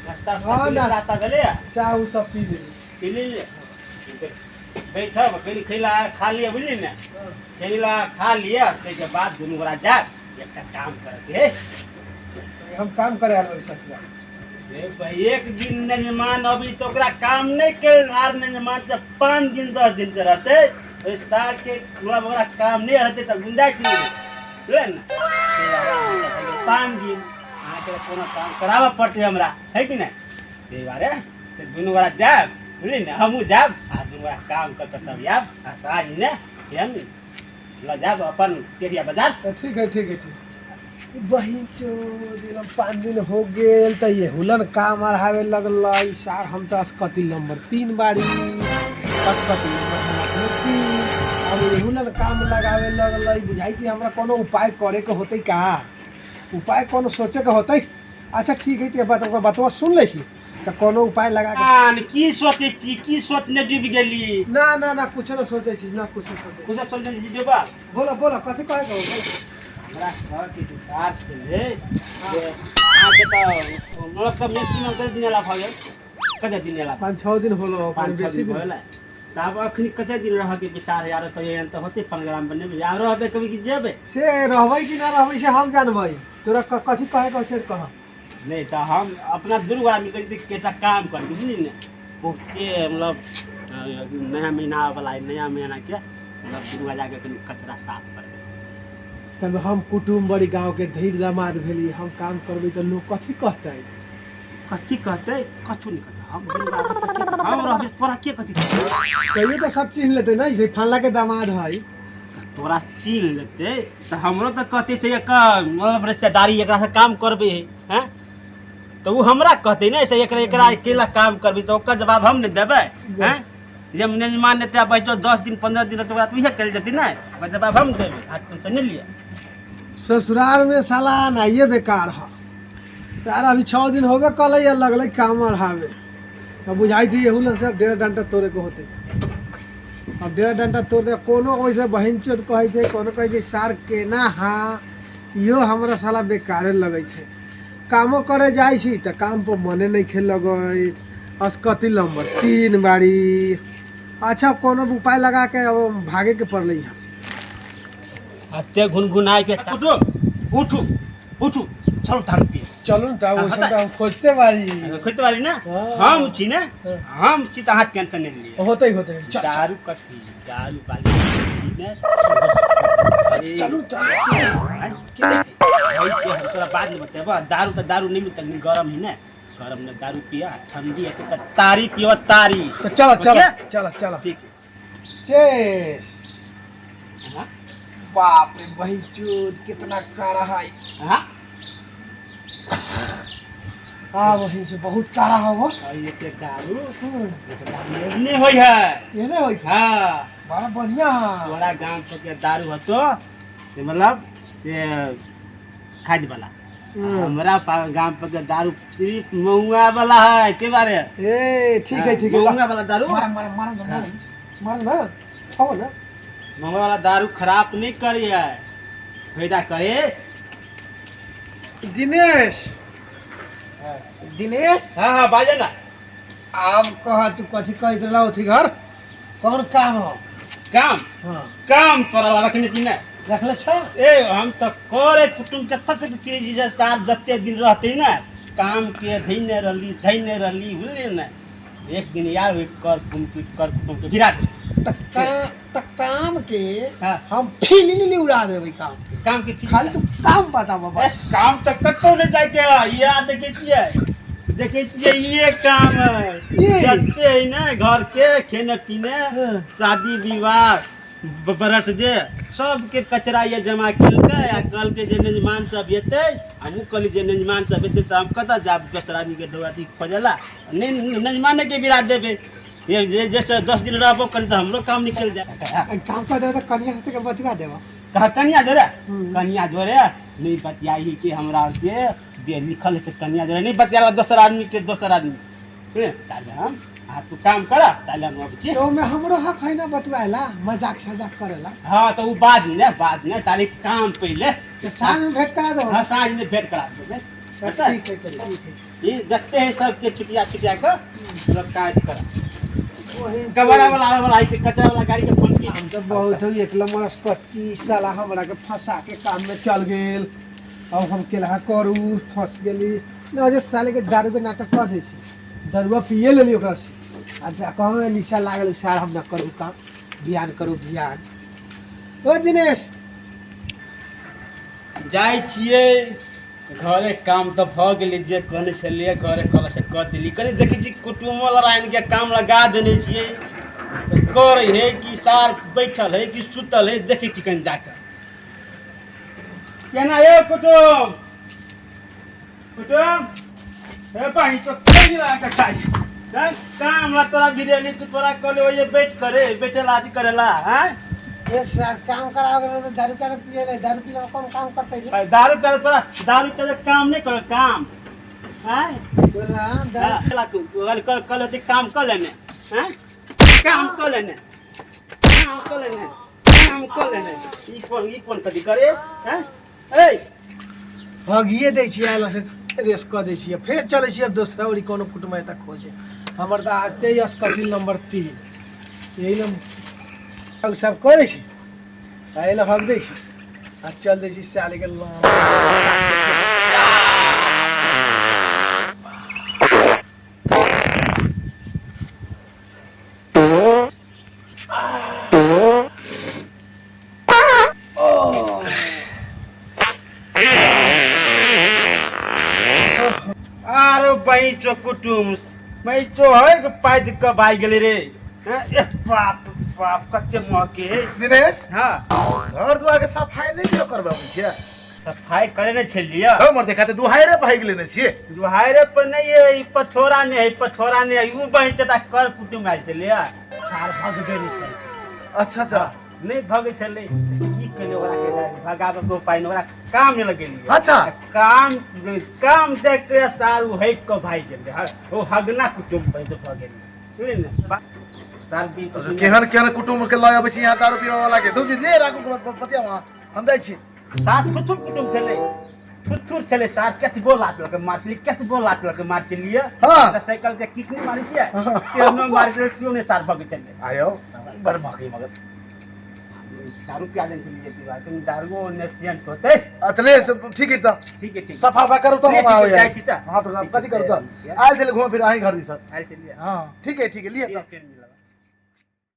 नाश्ता हाँ, नाश्ता। नाश्ता भेलैए? चाह उ सब पी लेली। पी लेलियै? बैठब कनि, खैला खा लिअ, बुझली ने? खैला खा लिअ, ताहिके बाद दुनू गोरा जायब, एकटा काम करत हे। हम काम करे आयल बारी ससुरा। हे भाई, एक दिन नहीं अभी तो ओकरा काम नहीं कर आर नहीं मान, जब 5 दिन 10 दिन से रहते ओहि साल के मतलब ओकरा काम नहीं रहते तऽ गुंजाइश नहीं है, बुझलियै ने? 5 दिन अहाँके कोनो काम कराबऽ पड़तै हमरा, है कि नहि? ताहि दुआरे तऽ दुनू गोरा जायब, बुझली ने? हमहूँ जायब आ दुनू गोरा काम कऽ कऽ तब आयब आ साँझमे फेर लऽ जायब अपन पेरिया बाजार। तऽ ठीक है, ठीक है, ठीक। बहिन चोद, एकदम 5 दिन हो गेल तऽ ये हुलन काम अढ़ावे लगलै सार। हम तऽ असकति नंबर 3 बारी, असकति नंबर हम अपने 3। अब ये हुलन काम लगावे लगलै। बुझाइ कि हमरा कोनो उपाय करे के होतै का? उपाय कोनो सोचे के होतै। अच्छा, ठीक है, तऽ बात ओकर बतवा सुन लै छी तऽ कोनो उपाय लगा के। आन की सोचै छी? की सोचने डूबि गेली? ना ना ना, कुछो ना सोचै छी, ना कुछो सोचै छी। कुछो सोचने छी डूबल? बोलो बोलो, कथी कहे के हो, बोलो। हमरा घरके विचार छलै जे अहाँके तऽ मतलब तऽ मैक्सिमम कते दिन एला भऽ गेल? कते दिन एला? 5-6 दिन होलो। 5-6 बेसी दिन दिन भऽ गेलै। तऽ आब अखनी कते दिन रहऽके विचार है? आरो तऽ एहन तऽ होतै प्रोग्राम बनेबै, आरो रहबै कभी कि जेबै? से रहबै कि ना रहबै से हम जानबै। तोरा कथी कहे के हो से कह। नहि तऽ हम अपना दुनू गोरा मिलके जे एकटा काम कर, बुझली ने? बहुते मतलब नया महीना वाला है, नया महीनाके मतलब दुनू गोरा जाके कनि कचरा साफ करबै। तब हम कुटुम्ब बड़ी गाँव के धीर दामाद भेली, हम काम करबै तऽ लोग कथी कहतै? कथी कहतै? कथू नहि कहतै। हम दुनू गोरा रहबै तऽ हम रहबै, तोरा के कथी कहतै? तैयो तऽ सब चिन्ह लेतै ने से फल्ला के दामाद है। तऽ तोरा चिन्ह लेतै तऽ हमरो तऽ कहतै से एकर मतलब रिश्तेदारी, एकरासँ काम करबै हैं तऽ ओ हमरा कहतै ने से एकरा एकरा अकेला काम करबै, तऽ ओकर जवाब हम नहि देबै हैं? जे नहि मान लेतै, बैठो 10 दिन 15 दिन तऽ ओकरा तऽ उएह कयल जेतै ने, ओकर जवाब हम देबै। अहाँ टेंशन नहि लिअ। ससुराल में साला नाइए बेकार है सारा। अभी 6 दिन होबे कल या लगलै काम अढ़ावे। अब बुझाइ छै एहू से डेरा डंटा तोड़े के होतै। अब डेरा डंटा तोड़ दे। कोनो वैसे बहिन चोद कहै छै, कोनो कहै छै सार केना। हाँ, इहो हमरा साला बेकारे लगै छै। कामो करे जाइ छी तऽ काम पर मने नहि खेल लगै। असकति नंबर 3 बारी। अच्छा, कोनो भी उपाय लगा के अब भागे के पड़लै यहाँ से। एते घुनघुनाय के उठू, उठू, उठू, चलू दारू पिए। चलू ने तऽ। हाँ, ओइसन तऽ हम खोजते बारी। खोजते बारी ने? हाँ। हम छी ने? हाँ। हम छी तऽ अहाँ टेंशन नहि लिअ। होतै, होतै, चल चल। दारू कथी, दारू बाली ने। चलू चल। के हम तोरा बाद में बतेबो। दारू तऽ दारू नहीं मिलता, लेकिन गरम ही ने, गरम में दारू पिया, ठंडी है तऽ तारी पियो, तारी। तऽ चल चल। ओके? चल चल। ठीक। चेस। हाँ। बाप रे बहिन चोद, कितना कारा है! हाँ। हाँ बहिन से बहुत कारा है वो। और ये के दारू, ये के दारू एहने होइ है। एहने होइ छै? हाँ। बड़ा बढ़िया है। तोरा गाम पर के दारू हतो से मतलब से खाद वाला। हमरा गाम पर के दारू सिर्फ महुआ वाला है के बारे। ए, ठीक है, ठीक है, ला। महुआ वाला दारू। मारा मारा मारा ना, मारा मारा ना, छो ना। महुआ वाला दारू खराब नहीं करिए, फायदा करे। दिनेश, दिनेश। हाँ हाँ, बाजे ना। आब कह, तू कथी कहैत रहला ओथी घर? कौन काम हो? काम? हाँ। काम तोरा ला रखने की नहीं? रखले छ। ए, हम तो करे कुटुम्ब के तक के जे सार जते दिन रहते ना काम के धैने रहली, धैने रहली, बुझलियै ने? एक दिन यार हुई कर कुटुम्ब के, कर कुटुम्ब के भिरा दे। त का त काम के हम फिल्म उड़ा देबै काम के। काम के फिल्म। खाली तू काम बताब ए, बस। काम तऽ कतौ नहि जाइके है। या देखै छियै, देखै छियै, ये काम है। ये? जते है ने घर के खेने पीने, शादी विवाह, बरत दे सबके कचरा ये जमा केलकै आ कहलकै जे मेजमान सब एतै। हमहूँ कहली जे मेजमान सब एतै तऽ हम कतऽ जायब दोसर आदमीके अथी खोजै ला? नहि, मेजमानेके बिरा देबै। ये जे जैसे 10 दिन रहबो करी तऽ हमरो काम निकलि जाय। आ काम कर देबै तऽ कनिया से के बचवा देबो। कहा कनिया जोड़े? हम्म। कनिया जोड़े नहीं बतियाही कि हमरा के बे लिखल है, कनिया जोड़े नहीं बतियाला दोसर आदमी के, दोसर आदमी बुझलियै? ताले हम आ तू काम कर, ताले हम अबै छी। तो ओमे हमरो हक है ना बतुआला, मजाक सजाक करेला? हाँ, तो उ बाद में, बाद में, ताले काम पहिले। तो साँझ में भेंट करा देबो। हाँ, साँझ में भेंट करा देबै। हेतै? ठीक है तऽ ठीक है। ई जते है सबके छुटिया छुटिया कऽ मतलब काज कर। वही कबाड़ा वाला आबै वाला है कि कचरा वाला गाड़ी के फोन की। हम तऽ बहुत हो एक नंबर कत्ती साला हमरा के फंसा के काम में चल गेल। अब हम केलहा करू, फंस गेली न जे साले के दारू के नाटक कऽ दै छी, दरुआ पिए लेली ओकरा से आ जा कहूँ निशा लागल सार हम न करू काम, बिहान करू बिहान। ओ दिनेश जाइ छियै घरे, काम तऽ भऽ गेलै जे कहने छलियै घरे कऽ से कऽ देली। कनि देखै छी कुटुम्बो लड़ाइन के काम लगा देने छियै तऽ करै है कि सार बैठल है कि सुतल है, देखै छी कनि जाकऽ केना। यौ कुटुम्ब, कुटुम्ब हे बहिन तो कहीं लगा के खाइ हैं? काम ला तोरा बिरयानी तू तोरा कहले ओये बैठ करे बैठेला आदि करेला हैं। ए सर काम कराओगे तो दारू क्या पिए ले, दारू पी कौन काम करते रे? भाई दारू पे तोरा दारू पे काम नहीं करो काम हैं। तोरा दारू हाँ, तू कल कल कल होते काम कर लेने हैं, काम कर लेने, काम कर लेने, काम कर लेने। ई कोन कथी करे हैं? ए हगिए दै छियै आयल से रेस कऽ दै छियै, फेर चलै छियै अब दोसरा ओरी कोनो कुटुम्ब एतऽ खोजे। हमर तऽ आते अस्कथी नंबर 3 यही नंबर सब कऽ दै छी आ एहि लए हग दै छी आ चल दै छी साले के लौंड। आरो बैचो कुटुम बैचो है के पाइद क भाग गेलै रे हैं? ए बाप बाप कते महके है। दिनेश। हाँ। घर द्वार के सफाई नहीं कियो करबै छियै? सफाई करे ने छलियै। हमर देखा तऽ दुहाइरे भागि लेने छियै। दुहाइरे पर नहीं है, ई पछोरा नहीं है, पछोरा नहीं है। ऊ बैचटा कर कुटुम आयल छलियै सार भगबे नहीं करै। अच्छा अच्छा। नहीं भगै छलै की केलियै ओकरा के भगाबै के उपाय नहि, ओकरा काम नहि लगेलियै। अच्छा। काम काम देख के सार उ हकि कऽ भागि गेलै। ओ हगना कुटुम पैद भऽ गेलै बुझलियै ने सार भी। केहन केहन कुटुम्ब के लऽ अबै छी यहाँ दारू पीबै वाला के दू ले राखू बतिया वहाँ हम जाइ छी। सार थुथुर कुटुम छलै, थुथुर छलै सार। कतबो लात लऽ के मारछली, कतबो लात लऽ के मारछलियै। हाँ। साइकिल के किक नहि मारै छियै, केहनो मारै छलै केओ नहि सार भगै छलै। आयो बड़ महकी मगर दारू पिया देने छलियै पीबा कनि दारुओ नेस्टियंट होतै। अच्छा ले सब ठीक है तऽ। ठीक है ठीक। सफा उफा करू तब नहीं, हम ठीक है, आबै जाइ छी तऽ। हाँ तऽ कथी करू तऽ ठीक है। आयल छलै घूम फिर अहीं घर दिस। आयल छलियै। हाँ ठीक है ठीक है लिए तऽ। ठीक है।